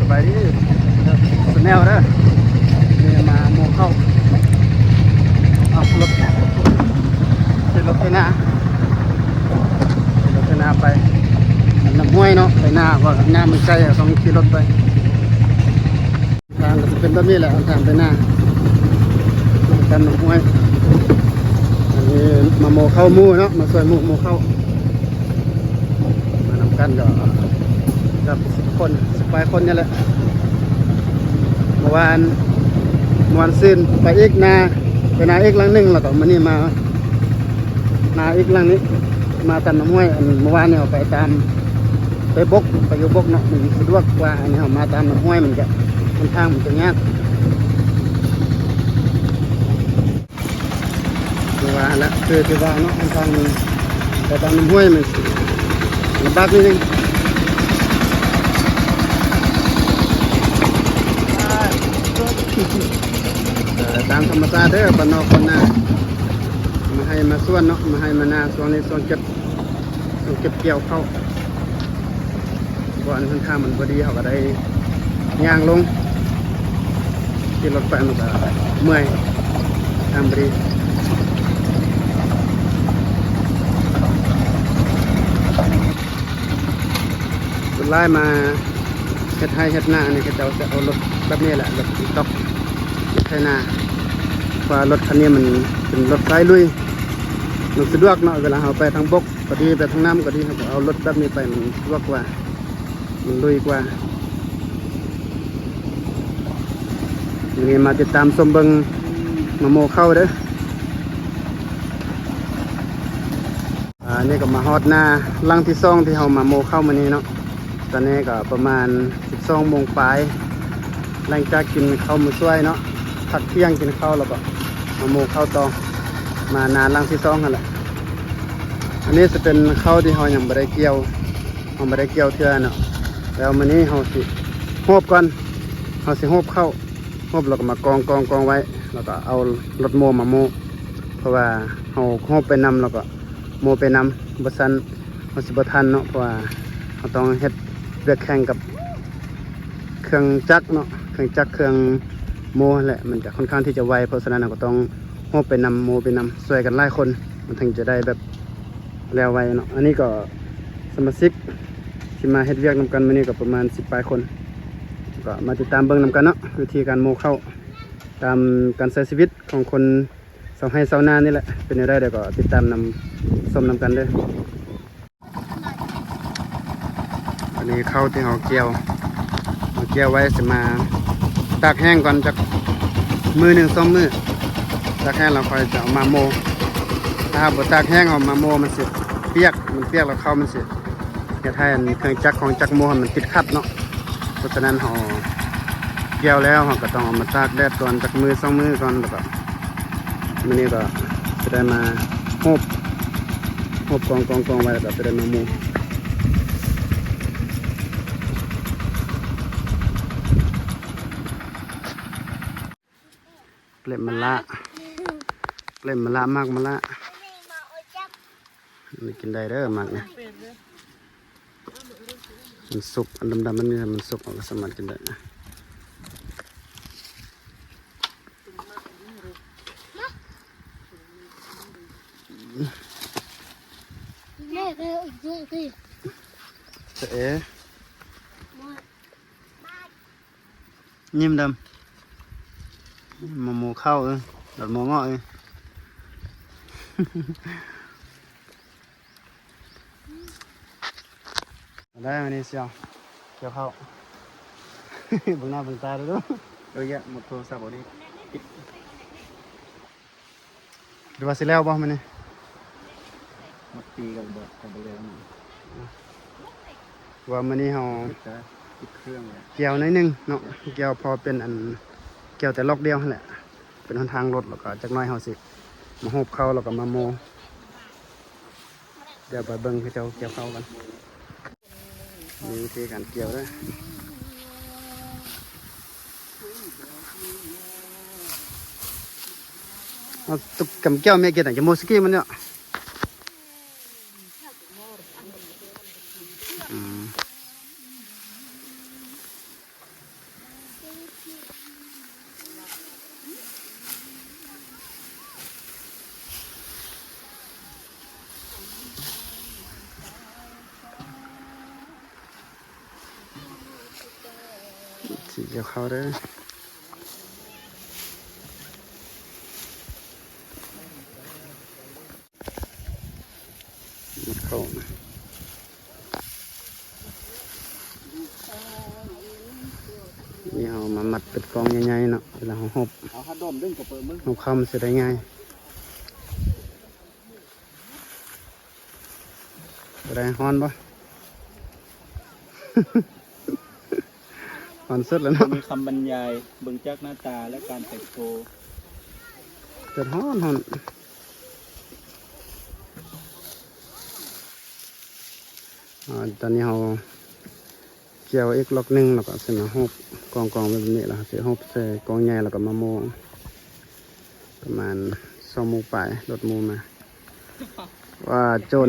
ໄປດີ Channel ເດີ ນີ້ມາໂມເຂົ້າ ເອົາລົດ ເຮັດລົດໄຖນາ ເຮັດລົດໄຖນາໄປ ນ້ຳຫ້ວຍເນາະ ໄປນາ ເພາະວ່ານ້ຳມັນໃກ້ ເຮົາຕ້ອງຂີ່ລົດໄປ. ທາງກໍຈະເປັນແບບນີ້ແຫຼະ ທາງໄປນາ ຕາມນ້ຳຫ້ວຍ. ອັນນີ້ມາໂມເຂົ້າໝູ່ເນາະ ມາຊ່ວຍໝູ່ ໂມເຂົ້າ ມານຳກັນກໍເກືອບສິບຄົນ ສິບປາຍຄົນນີ້ແຫຼະ. ເມື່ອວານມ່ວນຊື່ນ ໄປອີກນາ ໄປນາອີກຫຼັງໜຶ່ງ ແລ້ວກໍມື້ນີ້ມານາອີກຫຼັງນີ້ ມາຕາມນ້ຳຫ້ວຍ. ອັນເມື່ອວານນີ້ເຮົາໄປຕາມ ໄປບົກ ໄປຢູ່ບົກເນາະ ມັນສະດວກກວ່າ. ອັນນີ້ເຮົາມາຕາມນ້ຳຫ້ວຍ ມັນກະ ຫົນທາງມັນຈະຍາກ ຄືວ່າຫັ້ນແຫຼະ ຄືທີ່ວ່າເນາະ ຫົນທາງມັນໄປຕາມນ້ຳຫ້ວຍ ມັນລຳບາກນິດໜຶ່ງ. ເອີ ຕາມທຳມະຊາດເດີ ບ້ານນອກບ້ານນາ ມາໄຮ່ມາສວນເນາະ ມາໄຮ່ມານາ ຊ່ວງນີ້ຊ່ວງເກັບ ເກັບກ່ຽວເຂົ້າ ເພາະອັນຫົນທາງມັນບໍ່ດີ ເຮົາກໍໄດ້ຍ່າງລົງ ຂີ່ລົດໄປມັນກໍເມື່ອຍ ທາງບໍ່ດີ. ສ່ວນຫຼາຍມາເຮັດໄຮ່ເຮັດນານີ້ ເຂົາເຈົ້າຈະເອົາລົດແບບນີ້ແຫຼະ ລົດອີຕອກ ລົດໄຖນາ ເພາະວ່າລົດຄັນນີ້ມັນເປັນລົດສາຍລຸຍ ມັນສະດວກເນາະ ເວລາເຮົາໄປທາງບົກ ກໍດີ ໄປທາງນ້ຳກໍດີ ເຮົາກໍເອົາລົດແບບນີ້ໄປ ມັນສະດວກກວ່າ ມັນລຸຍກວ່າ. ມື້ນີ້ມາຕິດຕາມຊົມເບິ່ງມາໂມເຂົ້າເດີ. ອາ ນີ້ກໍມາຮອດນາຫຼັງທີສອງທີ່ເຮົາມາໂມເຂົ້າມື້ນີ້ເນາະ. ຕອນນີ້ກໍປະມານສິບສອງໂມງປາຍ ຫຼັງຈາກກິນເຂົ້າມື້ຊ່ວຍເນາະ ພັກທ່ຽງກິນເຂົ້າ ແລ້ວກໍມາໂມເຂົ້າຕໍ່ ມານາຫຼັງທີສອງຫັ້ນແຫຼະ. ອັນນີ້ຈະເປັນເຂົ້າທີ່ເຮົາຍັງບໍ່ໄດ້ກ່ຽວ ເຮົາບໍ່ໄດ້ກ່ຽວເທື່ອເນາະ. ແລ້ວມື້ນີ້ເຮົາຊິໂຮບກ່ອນ ເຮົາຊິໂຮບເຂົ້າ ໂຮບແລ້ວກໍມາກອງໆໆໄວ້ ແລ້ວກໍເອົາລົດໂມມາໂມ ເພາະວ່າເຮົາໂຮບໄປນຳ ແລ້ວກໍໂມໄປນຳ ບໍ່ຊັ້ນ ເຮົາຊິບໍ່ທັນເນາະ ເພາະວ່າເຮົາຕ້ອງເຮັດວຽກແຂ່ງກັບເຄື່ອງຈັກເນາະ ເຄື່ອງຈັກເຄື່ອງໂມຫັ້ນແຫຼະ ມັນຈະຄ່ອນຂ້າງທີ່ຈະໄວ. ເພາະສະນັ້ນເຮົາກໍຕ້ອງໂຮບໄປນຳ ໂມໄປນຳ ຊ່ວຍກັນຫຼາຍຄົນ ມັນເຖິງຈະໄດ້ແບບແລ້ວໄວເນາະ. ອັນນີ້ກໍສະມາຊິກທີ່ມາເຮັດວຽກນຳກັນມື້ນີ້ກໍປະມານສິບປາຍຄົນ ກໍມາຕິດຕາມເບິ່ງນຳກັນເນາະ ວິທີການໂມເຂົ້າ ຕາມການໃຊ້ຊີວິດຂອງຄົນຊາວໄຮ່ຊາວນານີ້ແຫຼະ ເປັນແນວໃດ ດຽວກໍຕິດຕາມນຳ ຊົມນຳກັນເດີ. ອັນນີ້ເຂົ້າທີ່ເຮົາກ່ຽວ ເຮົາກ່ຽວໄວ້ ຊິມາຕາກແຫ້ງກ່ອນຈັກມື້ໜຶ່ງສອງມື້ ຕາກແຫ້ງແລ້ວຄ່ອຍຈະເອົາມາໂມ. ຖ້າຫາກບໍ່ຕາກແຫ້ງເອົາມາໂມ ມັນຊິປຽກ ມັນປຽກແລ້ວເຂົ້າມັນຊິເຮັດໃຫ້ອັນເຄື່ອງຈັກຂອງຈັກໂມຫັ້ນມັນຕິດຂັດເນາະ. ເພາະສະນັ້ນເຮົາກ່ຽວແລ້ວ ເຮົາກໍຕ້ອງເອົາມາຕາກແດດກ່ອນຈັກມື້ສອງມື້ກ່ອນ ແລ້ວກໍ ມື້ນີ້ກໍຈະໄດ້ມາໂຮບ ໂຮບກອງໆໆໄວ້ ແລ້ວກໍຈະໄດ້ມາໂມ. ເລັບມະລະ ເລັບມະລະ ໝາກມະລະ ນີ້ກິນໄດ້ເດີໝາກນີ້. ມັນສຸກ ອັນດຳໆ ມັນນີ້ ມັນສຸກ ເຮົາກໍສາມາດກິນໄດ້. ແມ່ ສະເອ ຍິ້ມດຳ ມາໝູເຂົ້າເອີ ດອດໝໍເງາະເອີ. ໄດ້ມື້ນີ້ສ່ຽວ ກ່ຽວເຂົ້າ ເບິ່ງໜ້າເບິ່ງຕາດູ ເອີຍະ ໝົດໂທລະສັບເອົານີ້ ຫຼືວ່າຊິແລ້ວບໍ່ມື້ນີ້? ໝົດປີກໍບໍ່ ກໍບໍ່ແລ້ວ ວ່າມື້ນີ້ເຮົາ ຕິດຕາ ຕິດເຄື່ອງແລ້ວ ກ່ຽວໜ້ອຍໜຶ່ງເນາະ ກ່ຽວພໍເປັນອັນ ກ່ຽວແຕ່ລັອກດຽວຫັ້ນແຫຼະ ເປັນຫົນທາງລົດ ແລ້ວກໍຈັກໜ້ອຍເຮົາຊິມາໂຮບເຂົ້າ ແລ້ວກໍມາໂມ. ດຽວໄປເບິ່ງເຂົາເຈົ້າກ່ຽວເຂົ້າກັນ ມີວິທີການກ່ຽວເດີ. ເອົາຕຸກກຳກ່ຽວແມ່ເກັດໜ້າຈະໂມສະກີມັນເນາະ ອືມ. ສີກ່ຽວເຂົ້າເດີ້ ມັດເຂົ້ານະ ນີ້ເຮົາມາມັດເປັນກອງໃຫຍ່ໆເນາະ ເວລາເຮົາຫົບ ເອົາຜ້າດົມດຶງກະເປີເບິ່ງ ຫົບເຂົ້າມັນຊິໄດ້ງ່າຍ. ບໍ່ໄດ້ ຮ້ອນບໍ່? ຮ້ອນສຸດແລ້ວເນາະ ມີຄຳບັນຍາຍ ເບິ່ງຈາກໜ້າຕາ ແລະ ການແຕ່ງໂຕ ແດດຮ້ອນ ຮ້ອນ. ອາ ຕອນນີ້ເຮົາ ກ່ຽວອີກລັອກໜຶ່ງ ແລ້ວກໍຊິມາໂຮບກອງໆແບບນີ້ ແລ້ວຊິໂຮບໃສ່ກອງໃຫຍ່ ແລ້ວກໍມາໂມ່ ປະມານສອງໂມງປາຍ ລົດໂມ່ມາ ວ່າໂຈນ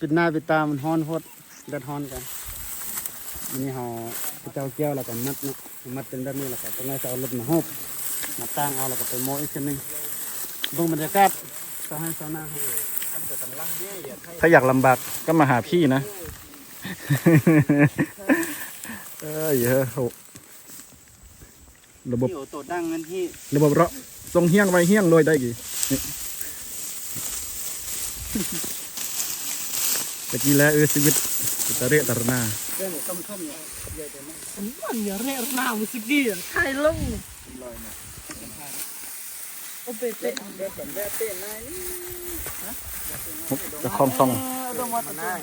ປິດໜ້າປິດຕາ ມັນຮ້ອນໂພດ ແດດຮ້ອນກັນ. ອັນນີ້ເຮົາ ເຂົາເຈົ້າກ່ຽວ ແລ້ວກໍມັດເນາະ ມັດເປັນແບບນີ້ ແລ້ວກໍຈັກໜ້ອຍຈະເອົາລົດມາໂຮບ ມາຕາງເອົາ ແລ້ວກໍໄປໂມ່ອີກເທື່ອໜຶ່ງ. ເບິ່ງບັນຍາກາດຊາວໄຮ່ຊາວນາເຮົາ ຖ້າຢາກລຳບາກກໍມາຫາພີ່ນະ ເອີຍ ໂຫ ລະບົບ ໂຕດັງນັ້ນທີ່ ລະບົບເລາະ ສົ່ງຮຽງໄວຮຽງໂລຍໄດ້ກີ້ ຕະກີ້ແລ ເອີ ຊີວິດ ຕະເລະຕະລະນາ ມັນຢ່າເລະລະນາ ເມື່ອກີ້ ຖ່າຍລົງ ໂອເປເຕະ ເຈົ້າຂອງຊ່ອງ ເອີ ເອົາມາ ໄດ້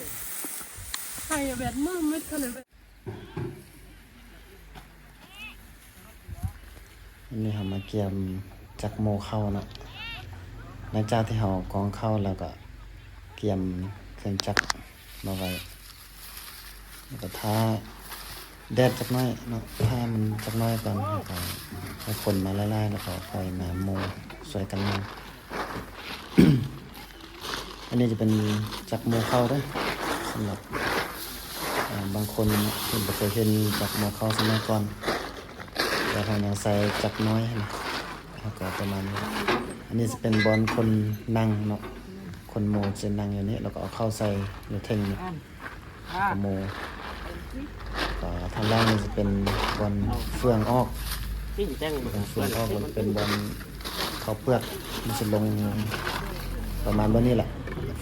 ໃຫ້ແບບມືດຂະໜາດ ອັນນີ້ເຮົາມາກຽມຈັກໂມ່ເຂົ້າເນາະ ຫຼັງຈາກທີ່ເຮົາກອງເຂົ້າແລ້ວກໍກຽມເຄື່ອງຈັກມາໄວ້ ແລ້ວກໍຖ້າແດດຈັກໜ້ອຍເນາະ ຖ້າມັນຈັກໜ້ອຍກ່ອນ ແລ້ວກໍໃຫ້ຝົນມາຫຼາຍໆ ແລ້ວກໍຄ່ອຍມາໂມ່ຊ່ວຍກັນໂມ່. ອັນນີ້ຈະເປັນຈັກໂມ່ເຂົ້າເດີ້ ສຳລັບ ເອີ ບາງຄົນເພິ່ນບໍ່ເຄີຍເຫັນຈັກໂມ່ເຂົ້າສະໄໝກ່ອນ ແຕ່ເຮົາຍັງໃຊ້ຈັກນ້ອຍຫັ້ນນະ ແລ້ວກໍປະມານນີ້. ອັນນີ້ຈະເປັນບ່ອນຄົນນັ່ງເນາະ ຄົນໂມ່ຈະນັ່ງຢູ່ນີ້ ແລ້ວກໍເອົາເຂົ້າໃສ່ຢູ່ເທິງນີ້ ຂະໂມຍ ກໍທາງດ້ານນີ້ຈະເປັນບ່ອນເຟືອງອອກ ເປັນເຟືອງອອກ ແລ້ວເປັນບ່ອນເຂົ້າເປືອກ ມັນຊິລົງປະມານບ່ອນນີ້ແຫຼະ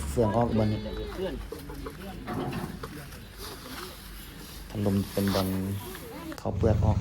ເຟືອງອອກບ່ອນນີ້ ທະລົມເປັນບ່ອນເຂົ້າເປືອກອອກ.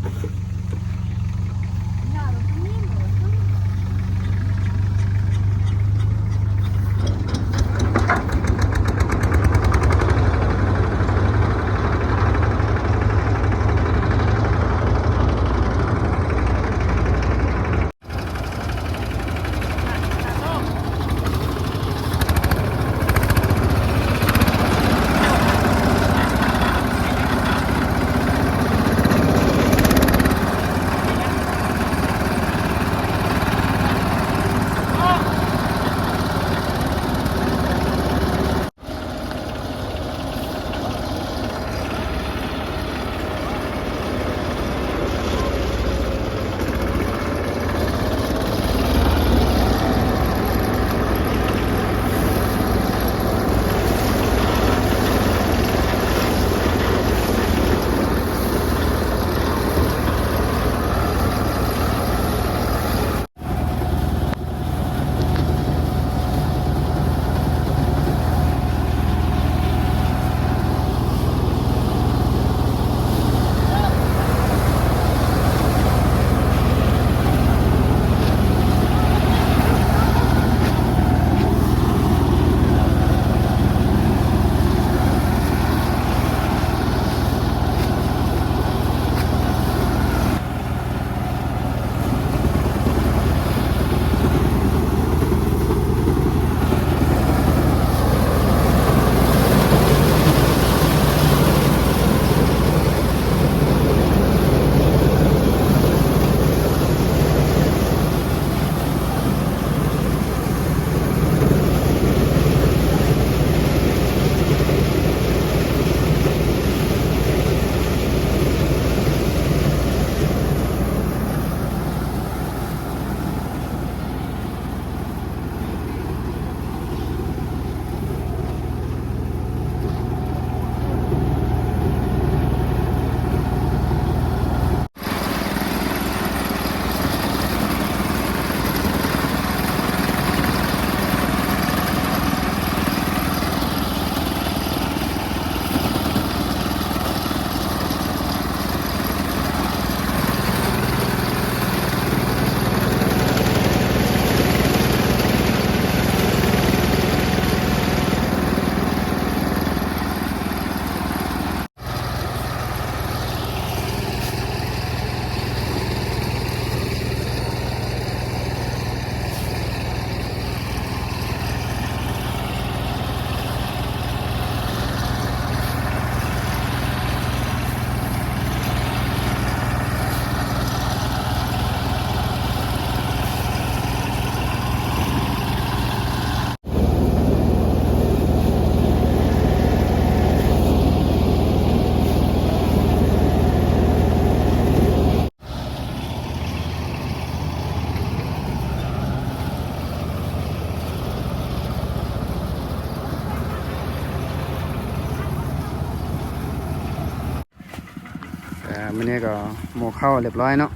ອ່າ ມື້ນີ້ກໍໂມ້ເຂົ້າຮຽບຮ້ອຍເນາະ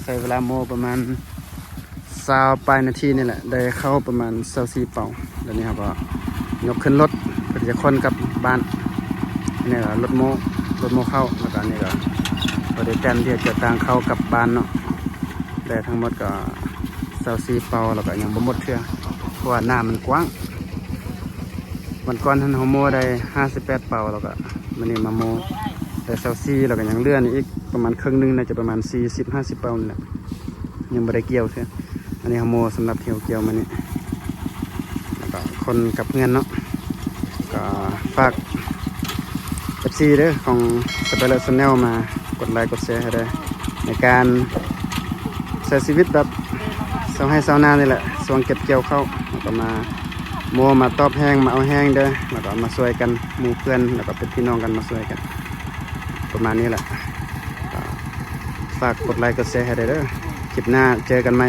ໃຊ້ເວລາໂມ້ປະມານຊາວປາຍນາທີນີ້ແຫຼະ ໄດ້ເຂົ້າປະມານຊາວສີ່ເປົາ. ດຽວນີ້ເຮົາກໍຍົກຂຶ້ນລົດ ເພື່ອທີ່ຈະຂົນກັບບ້ານ. ອັນນີ້ກໍລົດໂມ້ ລົດໂມ້ເຂົ້າ ແລ້ວກໍອັນນີ້ກໍພໍໄດ້ແຕ້ມທຽບຈາກທາງເຂົ້າກັບບ້ານເນາະ. ແຕ່ທັງໝົດກໍຊາວສີ່ເປົາ ແລ້ວກໍຍັງບໍ່ໝົດເທື່ອ ເພາະວ່ານ້ຳມັນກວ້າງ. ວັນກ່ອນຫັ້ນເຮົາໂມ້ໄດ້ຫ້າສິບແປດເປົາ ແລ້ວກໍມື້ນີ້ມາໂມ້ໄດ້ຊາວສີ່ ແລ້ວກໍຍັງເຫຼືອນີ້ອີກປະມານເຄິ່ງໜຶ່ງ ໜ້າຈະປະມານສີ່ສິບ ຫ້າສິບເປົານີ້ແຫຼະ ຍັງບໍ່ໄດ້ກ່ຽວເທື່ອ. ອັນນີ້ເຮົາໂມ້ສຳລັບທີ່ເຮົາກ່ຽວມື້ນີ້ ແລ້ວກໍຂົນກັບເຮືອນເນາະ. ກໍຝາກເອັຟຊີເດີ ຂອງ Spider Channel ມາກົດໄລກົດແຊໃຫ້ເດີ ໃນການໃຊ້ຊີວິດແບບຊາວໄຮ່ຊາວນານີ້ແຫຼະ ຊ່ວງເກັບກ່ຽວເຂົ້າ ແລ້ວກໍມາໂມ້ມາຕອບແຮງ ມາເອົາແຮງເດີ ແລ້ວກໍມາຊ່ວຍກັນ ໝູ່ເພື່ອນ ແລ້ວກໍເປັນພີ່ນ້ອງກັນ ມາຊ່ວຍກັນ ປະມານນີ້ແຫຼະ. ກໍຝາກກົດໄລກົດແຊໃຫ້ເດີ ຄລິບໜ້າເຈີກັນໃໝ່.